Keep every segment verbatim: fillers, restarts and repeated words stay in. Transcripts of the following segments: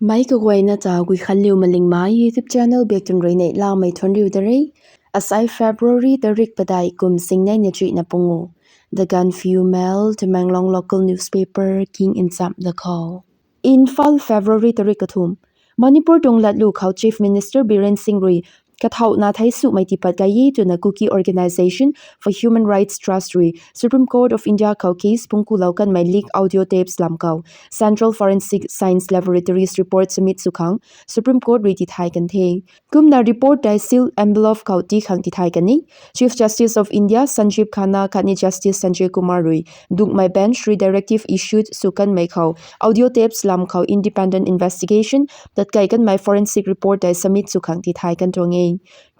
Meic kaguayna ta Guikhanliu Malingmei YouTube channel biak tun rui neihlamei thuanc riu da re. Asai February tarik padeih kum singnei na chuihna pungu. The Gaanphiu Mail, Tamenglong local newspaper king nchamh da khou. Imphal, February tarik kathumh. Manipur tuang latlu khou Chief Minister Biren Singh rui kathauhna thei sumei tiipat kai e twna Kuki Organisation for Human Rights Trust rui Supreme Court of India khou case phungc kulou kanmei leak audio tapes lam khou Central Forensic Science Laboratories report submit sw khang Supreme Court rui tithay kan the. Kumna report tei sealed envelope khou tii khang tithay kan e. Chief Justice of India Sanjeev Khanna khatni Justice Sanjay Kumar rui dungmei bench rui directive issued sw kanmei khou audio tapes lam khou independent investigation tatkei kanmei forensic report tei submit sw khang tithay kan tuang e.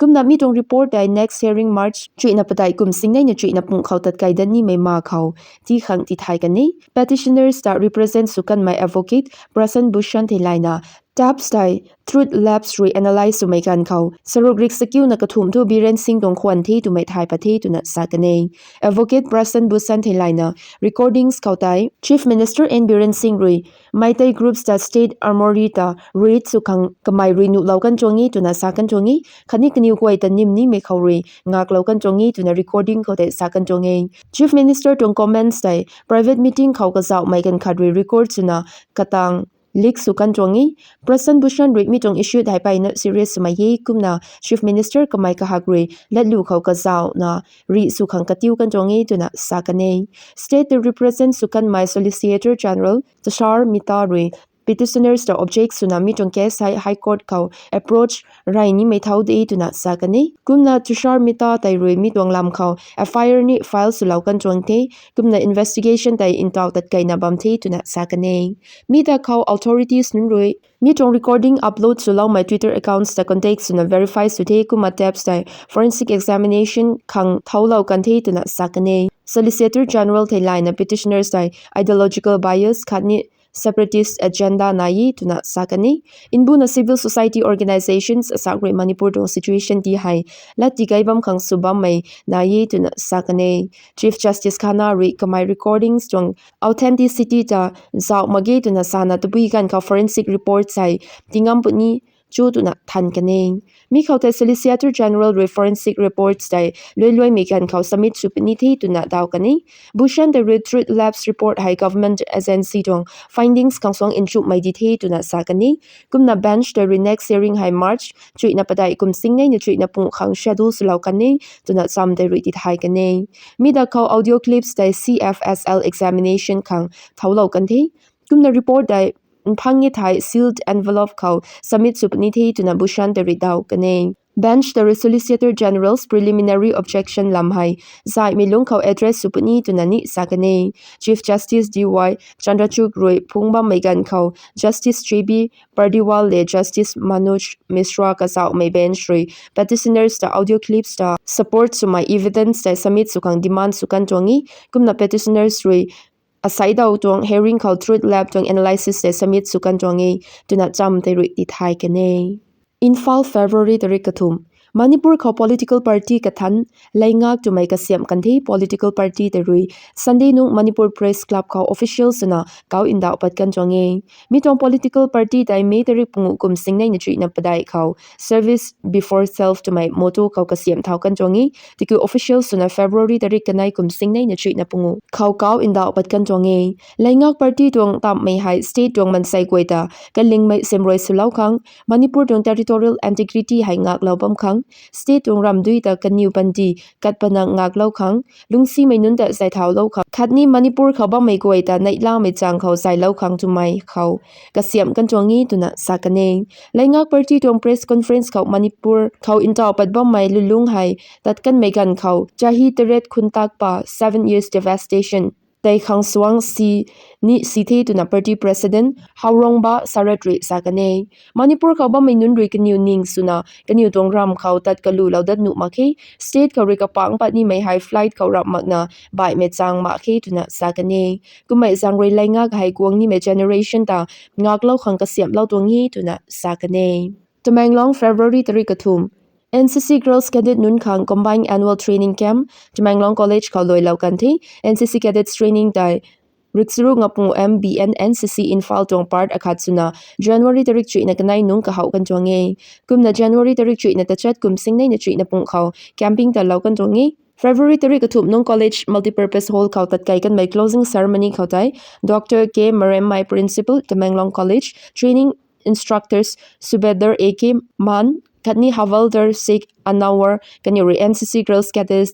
Kumna mi tuang report tei next hearing March chuihna padeih kum singnei na chuihna pung khou tatkei dat nimei ma khou tii khang tithay kan e. Petitioners ta represent sw kanmei advocate Prashant Bhushan theilayna tapes tei Truth Labs rui analyse swmei ganv khou saruk rik sakiuna kathumh thu Biren Singh tuang khwan the twmei thay pat the twna sa kan e. Advocate Prashant Bhushan theilayna recordings khou tei Chief Minister N Biren Singh rui Meitei groups ta state armoury ta raid sw khang kamei rui nuhlou kan tuang e twna sa kan tuang e. Khatni kaniw guay ta nim nimei khou rui ngaklou kan tuang e twna recording khou tei sa kan tuang e. Chief Minister tuang comments tei private meeting khou kazauhmei ganv khat rui record swna katang leak sw kan tuang e. Prashant Bhushan rui mi tuang issue hei mpeyna serious swmei e kumna Chief Minister kamei kahak rui latlu khou kazauhna rih sw khang katiu kan tuang e twna sa kan e. State ta represent sw kanmei Solicitor General Tushar Mehta rui petitioners ta object swna mi tuang case hei High Court khou approach rey nimei thau de twna sa kan e. Kumna Tushar Mehta tei rui mi tuang lam khou F I R ni file swlou kan tuang the. Kumna investigation tei ntaw tatkeina bam the twna sa kan e. Mi ta khou authorities nunc rui mi tuang recording upload swloumei Twitter accounts ta contact swna verify sw the kumna tapes tei forensic examination khang thoulou kan the twna sa kan e. Solicitor General theilayna petitioners tei ideological bias khatni separatist agenda nai e twna sa kan e. Mbuna civil society organisations asak rui Manipur tuang situation ti hei lat tigei bam khang sw bammei nai e twna sa kan e. Chief Justice Khanna rui kamei recordings tuang authenticity ta zauh mak ge twna sana tabui ganv khou forensic reports hei tingam puni cho twna than kan e. Mi khou tei Solicitor General rui forensic reports tei luai luaimei ganv khou submit sw puni the twna daw kan e. Bhushan tei rui Truth Labs report hei government agency tuang findings khang suang nchumhmei di the twna sa kan e. Kumna bench tei rui next hearing hei March chuihna padeih kum singnei na chuihna pung khang schedule swlou kan e twna cham tei rui tithay kan e. Mi da khou audio clips tei C F S L examination khang thoulou kan the. Kumna report tei mphang e thei sealed envelope khou submit sw puni the twna Bhushan tei rui daw kan e. Bench tei rui Solicitor General's preliminary objection lam hei zaihmei lungc khou address sw puni twna ni sa kan e. Chief Justice D Y Chandrachud rui phungc bammei ganv khou Justice J B Pardiwal le Justice Manoj Misra kazauhmei bench rui petitioners ta audio clips ta support swmei evidence tei submit sw khang demand sw kan tuang e. Kumna petitioners rui asai daw tuang hearing khou Truth Lab tuang analysis tei submit sw kan tuang e twna cham tei rui tithay kan e. Imphal, February tarik kathumh. Manipur khou political party kathan leingak twmei kasiamh kan the political party tei rui Sunday nung Manipur Press Club khou official swna kau ndauh pat kan tuang e. Mi tuang political party tei May tarik pungu kum singnei na chuihna padeih khou Service Before Self twmei motto khou kasiamh thau kan tuang e. Tiki official swna February tarik kanei kum singnei na chuihna pungu khou kau ndauh pat kan tuang e. Leingak party tuang tamhmei hei state tuang mansei guay ta kalingmei semrui swlou khang, Manipur tuang territorial integrity hei ngaklou bam khang, state tuang ramdui ta kaniw pandi kat pana ngaklou khang, lungcsimei nunc ta zay thaulou khang khatni Manipur khou bammei guay ta neihlamei chang khou zaylou khang twmei khou kasiamh kan tuang e twna sa kan e. Leingak party tuang press conference khou Manipur khou ntaw pat bammei lulung hei tat kanmei ganv khou chahi taret khuntak pa, seven years devastation tei khang suang si ni si the twna party president Haorangba Sarat rui sa kan e. Manipur khou bammei nunc rui kaniw ning swna kaniw tuang ram khou tat kalulou dat nuh mak khe, state khou rui kapangc pat nimei hei flight khou rap makna baihmei chang mak khe twna sa kan e. Kummei zaeng rui leingak hei guang nimei generation ta ngaklou khang kasiamhlou tuang e twna sa kan e. Tamenglong, February tarik kathumh. N C C Girls Cadet nunc khang Combined Annual Training Camp Tamenglong College khou luailou kan the. N C C Cadets Training tei Riksaruk ngapungu M V N N C C Imphal tuang part akhat swna January tarik chuihna kanei nungc kahouh kan tuang e. Kumna January tarik chuihna tachat kum singneina chuihna pung khou camping ta lou kan tuang e. February tarik kathumh nungc college multipurpose hall khou tatkai kanmei closing ceremony khou tei Doctor K Maremmai, Principal, Tamenglong College, training instructors Subedar A K Man khatni Havaldar Sheikh Anwar kaniw rui N C C Girls Cadets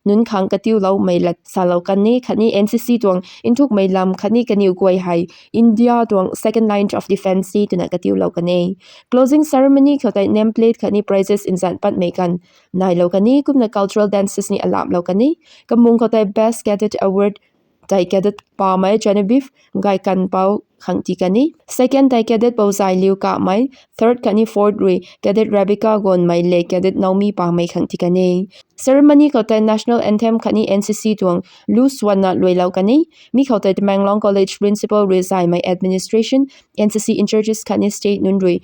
nunc khang katiuloumei lat salou kan e, khatni N C C tuang nthukmei lam khatni kaniw guay hei India tuang second line of defence e twna katiulou kan e. Closing ceremony khou tei name plate khatni prizes nzan patmei kan nailou kan e, kumna cultural dances ni alamlou kan e. Kamung khou tei Best Cadet Award tei cadet Pamei Genevieve Gaikanpou khang tii kan e. Second tei cadet Pouzailiu Kamei, third khatni fourth rui cadet Rebecca Gonmei le cadet Naomi Pamei khang tii kan e. Ceremony khou tei national anthem khatni N C C tuang lu swanna luailou kan e. Mi khou tei Tamenglong College Principal rui zaymei administration, N C C in-charges khatni state nunc rui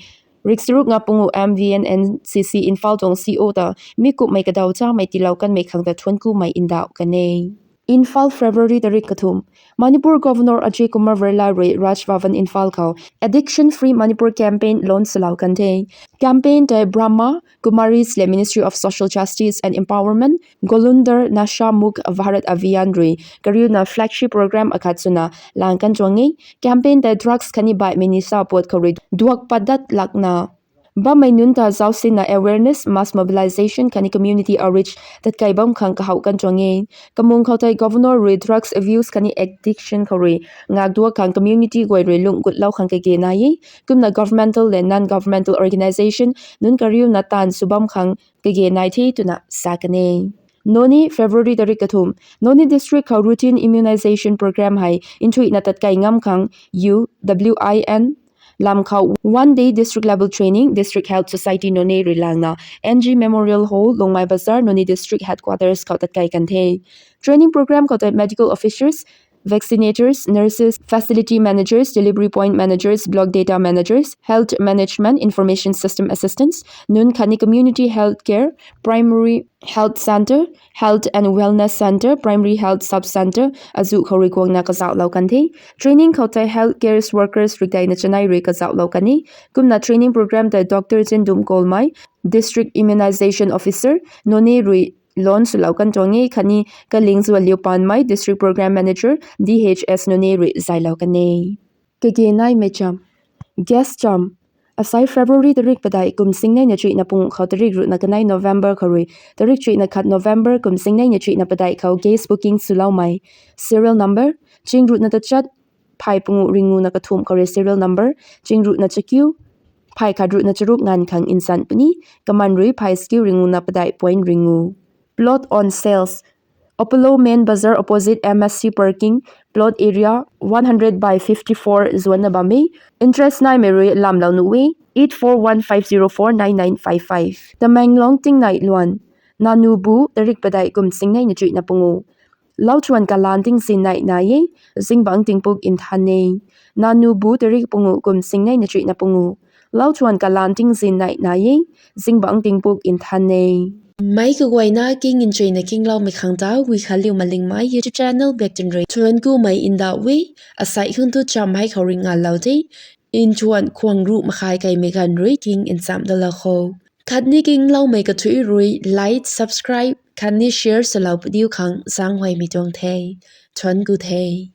Riksaruk ngapungu M V N N C C Imphal tuang C O ta mi kumhmei kadaw chamei tiilou kanmei khang ta thuanckumei ndauh kan e. Imphal, February tarik kathumh. Manipur Governor Ajay Kumar Bhalla rui Raj Bhavan Imphal khou Addiction Free Manipur campaign launch swlou kan the. Campaign tei Brahma Kumaris le Ministry of Social Justice and Empowerment, Golundhar Nasha Mukt Bharat Abhiyan rui kariuna flagship program akhat swna lang kan tuang e. Campaign tei drugs khatni baihmei nisa puat khou rui duak patdat lakna bammei nunc ta zausinna awareness, mass mobilization khatni community outreach tatkai bam khang kahouh kan tuang e. Kamung khou tei Governor rui drugs abuse khatni addiction khou rui ngakduak khang community guay rui lungh gutlou khang kage nai e. Kumna governmental le non-governmental organisation nunc kariuna taanv sw bam khang kage nai the twna sa kan e. Noney, February tarik kathumh. Noney District khou routine immunization program hei nthuihna tatkai ngam khang U W I N lam khou one day district level training District Health Society Noney rui langna N G Memorial Hall, Lungmai Bazar, Noney District Headquarters khou tatkai kan the. Training program khou tei medical officers, vaccinators, nurses, facility managers, delivery point managers, block data managers, health management information system assistants nunc khatni community health care, primary health centre, health and wellness centre, primary health sub centre azuh khou rui guangna kazauhlou kan the. Training khou tei health care workers rui daina chanei rui kazauhlou kan e. Kumna training program tei Doctor Chindum Kolmei, District Immunization Officer, Noney rui launch swlou kan tuang e khatni Kalingzualiu Panmei, District Program Manager, D H S Noney rui zaylou kan e. Kage naimei cham. Guest cham. Asai February tarik padeih kum singneina chuihna pung khou tarik ruhna kanei November khou rui tarik chuihna khat November kum singneina chuihna padeih khou guest booking swloumei. Serial number, ching ruhna tachat, phay panguh ringuna kathumh khou rui serial number, ching ruhna chakiu, phay khat ruhna charuk nganv khang nsan puni, kaman rui phay chakiu ringuna padeih point ringu. Plot on sales. Apollo Main Bazar opposite M S C parking, plot area one hundred by fifty-four zuanna bam e. Interest naimei rui lamlou nuh e, eight four one five zero four nine nine five five. Tamenglong tingnai luan. Nanubu tarik padeih kum singneina chuihna panguh. Lauchuan kalan tingzin nai nai e, zingbangc tingpuk nthan e. Nanubu tarik panguh kum singneina chuihna panguh. Lauchuan kalan tingzin nai nai e, zingbangc tingpuk nthan e. Meic kaguayna king nchuina kingloumei khang ta Wikhanliu Malingmei YouTube channel baktun rui thuanckumei ndauh e. Asai khang tu cham hei khou rui ngalou the. Nthuan khwang ruh makhai kaimei ganv rui king nchamh dalou kho. Khatni kingloumei kathuic rui like, subscribe khatni share swlou padiu khang zaenghuaymei tuang the. Thuancku the.